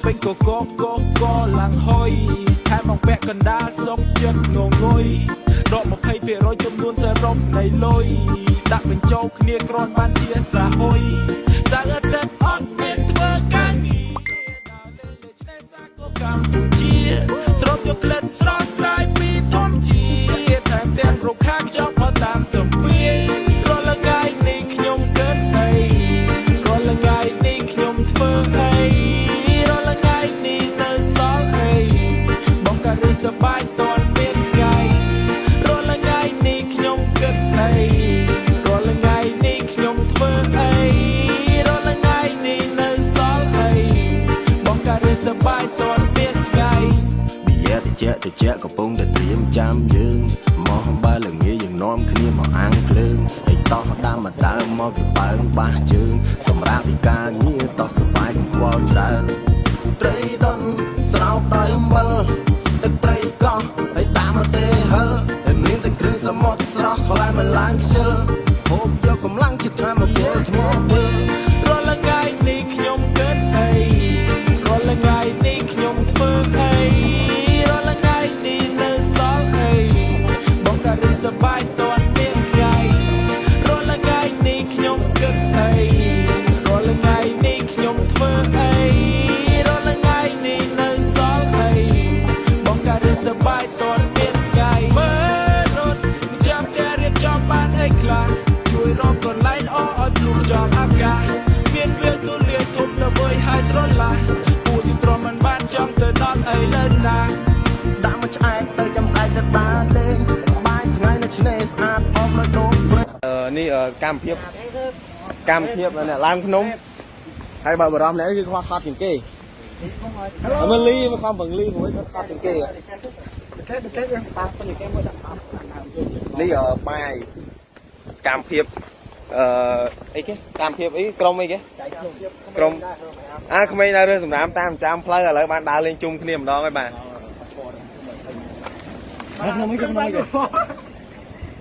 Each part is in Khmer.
ពេញកកកកឡើងហុយថែមមកពាក់កណ្ដាលសុកចិត្តងងុយដក20%ចំនួនសរុបនៃលុយដាក់បញ្ចូលគ្នាគ្រាន់បានជាសាហុយសៅរ៍អាទិត្យអត់មានធ្វើការងារដើរលេងលើឆ្នេរសាគរកម្ពុជាស្រូបយកក្លិនស្រស់ស្រាយពីធម្មជាតិថែមទាំងរុក្ខាខ្យល់ផលតាមសម្ពាធរាល់ថ្ងៃនេះខ្ញុំគិតអីរាល់ថ្ងៃនេះខ្ញុំធ្វើអីរាល់ថ្ងៃនេះនៅសល់អីបងក៏រីសប្បាយតន់មានថ្ងៃរាល់ថ្ងៃនេះខ្ញុំគិតអីរាល់ថ្ងៃនេះខ្ញុំធ្វើអីរាល់ថ្ងៃនេះនៅសល់អីបងក៏រីសប្បាយតន់មានថ្ងៃ ប៊ីយ៉ាតិចតិចកំពុងតែត្រៀមចាំយើងមកបើល្ងាយើងនាំគ្នាមកអាំងភ្លើងហើយតោះដើមមកដើមមកវាបើងបាសជើងសម្រាប់ពីការងារតោះសប្បាយកុំខ្វល់ច្រើនត្រីដុនស្រោបដោយអំបិលទឹកត្រីកោះហើយដាក់មកទេហិលហើយមានតែគ្រឿងសមុទ្រស្រស់ខ្លែមកឡើងខ្ជិលហូបយកកម្លាំងជាធម្មពលថ្មពើ រាល់ថ្ងៃនេះខ្ញុំគិតអីរាល់ថ្ងៃនេះខ្ញុំធ្វើអីរាល់ថ្ងៃនេះនៅសល់អីបងក៏រីសប្បាយតន់មានថ្ងៃរាល់ថ្ងៃនេះខ្ញុំគិតអីរាល់ថ្ងៃនេះខ្ញុំធ្វើអីរាល់ថ្ងៃនេះនៅសល់អីបងក៏រីសប្បាយតន់មានថ្ងៃមើលរត់ចាំតែរៀបចំបានអីខ្លះជួយរកកន្លែងល្អឲ្យភ្លុះចំអាកាសមានវាលទូលាយធំល្វើយហើយស្រឡះពួកយើងទ្រាំមិនបានចង់ទៅដល់អីលើណា ដាក់មកឆ្អែតទៅចាំស្អែកទៅតាលេងបាយថ្ងៃនៅឆ្នេរស្អាតអមនៅដូងព្រៃ នេះកម្មភាពកម្មភាពអ្នកឡើងភ្នំហើយបើបារម្ភអ្នកគឺខ្វះខត់ជាងគេមើលលីមកខំបង្លីមួយគាត់ខត់ជាងគេនេះបាយសកម្មភាពអឺអីគេកម្មភាពអីក្រុមអីគេក្រុមអាក្មេងដើររើសម្រាមតាមចាំផ្លូវឥឡូវបានដើរលេងជុំគ្នាម្ដងហើយបាទ នំអីគេនំអីគេ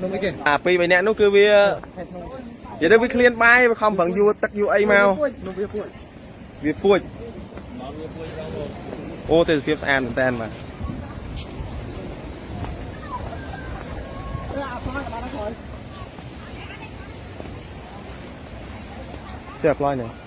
នំអីគេ អាពីរបីនាក់នោះគឺវានិយាយទៅវាឃ្លានបាយវាខំប្រឹងយួរទឹកយួរអីមក នំវាពួយ វាពួចអូទេសភាពស្អាតមែនតើបាទចេះអប្លយនេះ